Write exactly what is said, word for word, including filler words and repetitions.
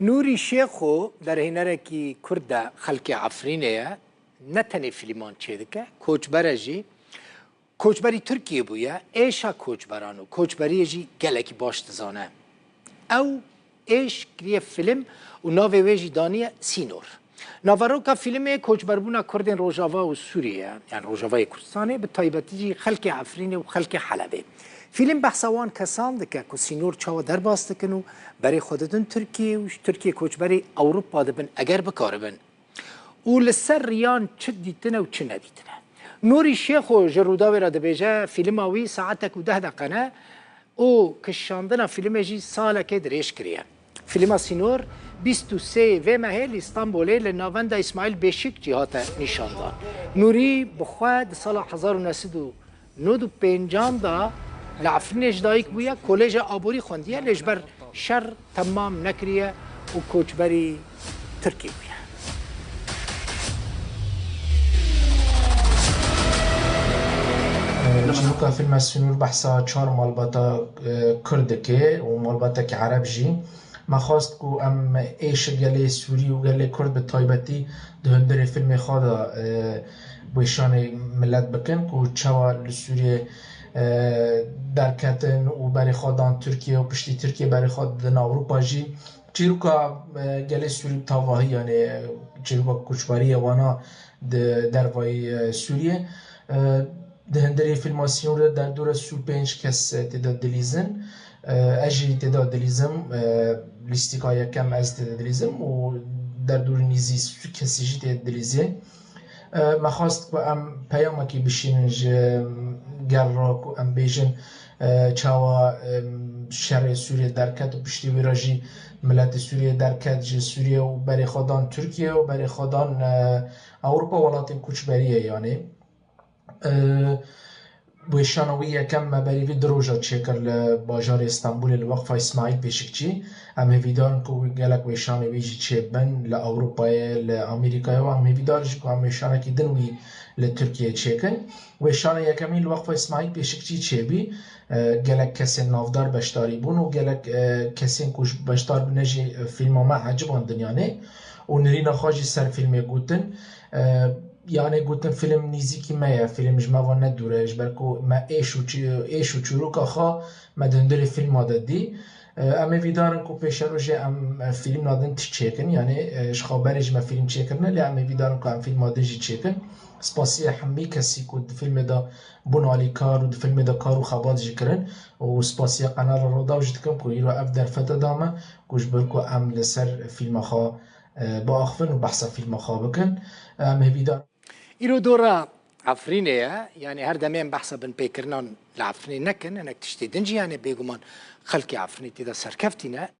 Nûrî Şêxo derhênerekî Kurd e, xelkê Efrînê ye. Ne tenê fîlman çêdike, koçber e jî. Koçberî Tirkiyê bûye, êşa koçberan û koçberiyê jî gelekî baş dizane. Ew êş kiriye fîlm û navê wê jî daniye Sînor. Naveroka fîlmê koçberbûna Kurdên Rojava û Sûriyê ye, yani Rojavayê Kurdistanê, bi taybetî jî xelkê Efrînê û xelkê Helebê. Fîlm behsa wan kesan dike ku sînor çawa derbas dikin û berê xwe didin Tirkiyê û ji Tirkiyê koçberî Ewropa dibin eger bikaribin. Û li ser riyan çi dîtine û çi nedîtine. Nûrî Şêxo ji Rûdawê re dibêje, fîlma wî saetek û deh deqe ne û kişandina fîlmê jî salekê dirêj kiriye. Fîlma Sînor bîst û sê vê mehê li Îstanbulê li Navenda Îsmaîl Beşîkçî hate nîşandan. Nûrî bi xwe di sala hezar û neh sed û nod û pêncan de li Efrînê ji dayik bûye, Koleja Aborî xwendiye, lê ji ber şer temam nekiriye û koçberî Tirkiyê bûye. Çîroka fîlma Sînor behsa çar malbata, e, Kurd dike û malbatekî Ereb jî. Me xwest ku em êşa gelê Sûrî û gelê Kurd bi taybetî di hundirê fîlmê xwe de, e, wêşanê milet bikin ku çawa li Sûriyê, e, derketin û berê xwe dan Tirkiye û piştî Tirkiye berê xwe didin Ewropa jî. Çîroka, e, gelê Sûrî bi tavahî, yani, e, çîroka koçberiyê wana di dervayî, e, Sûriyê. E, di hundirê fîlma Sînor de derdora sî û pênc kes, e, tê de dilîzin. E, ez jî tê de dilîzim, e, lîstika yekem ez tê de dilîzim û derdora nîzî sî kesî jî tê de dilîzê. E, me xwest ku em peyamekî bişînin ji gel re ku em bêjin, e, çawa, e, şerê Sûriyê derket û piştî wî re jî miletê Sûriyê derket ji Sûriyê û berê xwe dan Tirkiye û berê xwe dan, e, Ewropa, welatên koçberiyê, yanî. E, Wêşana wî yekem me berî vî du roja çêkir li bajarê Stenbolê li Weqfa Îsmaîl Pêşikçî. Em hêvîdar in ku wî gelek wêşanê wî jî çêbin li Ewropayê, li Amerîkayê û em hêvîdar jî ku em wêşanekî din wî li Tirkiyê çêkin. Wêşana yekemîn li Weqfa Îsmaîl Pêşikçî çêbî. E, gelek kesên navdar beşdarî bûn û gelek, e, kesên ku ji beşdar bûne jî, e, fîlma me ecibandin yanê û nirîna xwe jî ser fîlmê gotin. E, Yanê gotin, fîlm nîzîkî me ye, fîlm ji me ve ne dûr e, ji ber ku me êş û çi-, êş û çîroka xwe me di hundirê fîlma de dî. E, em ê vîdar in ku pêşerojê em, e, fîlmna din tişt çêkin, yanê, e, ji xwe berê jî me fîlm çêkirine, lê em ê vîdar in ku em fîlma din jî çêkin. Spasiya hemî kesî ku di fîlmê de bûn alîkar û di fîlmê de kar û xebat jî kirin û spasiya Qenala Rûdaw jî dikim ku îro ev derfete da me ku ji ber ku em li ser fîlma xwe e, biaxivin û behsa fîlma xwe bikin. Em hêvîdar. Îro dora Efrînê ye, yanî her demê em behsa binpêkirinan li Efrînê nekin, hinek tiştê din jî, yanî bêguman xelkê Efrînê tê de serkeftî ne.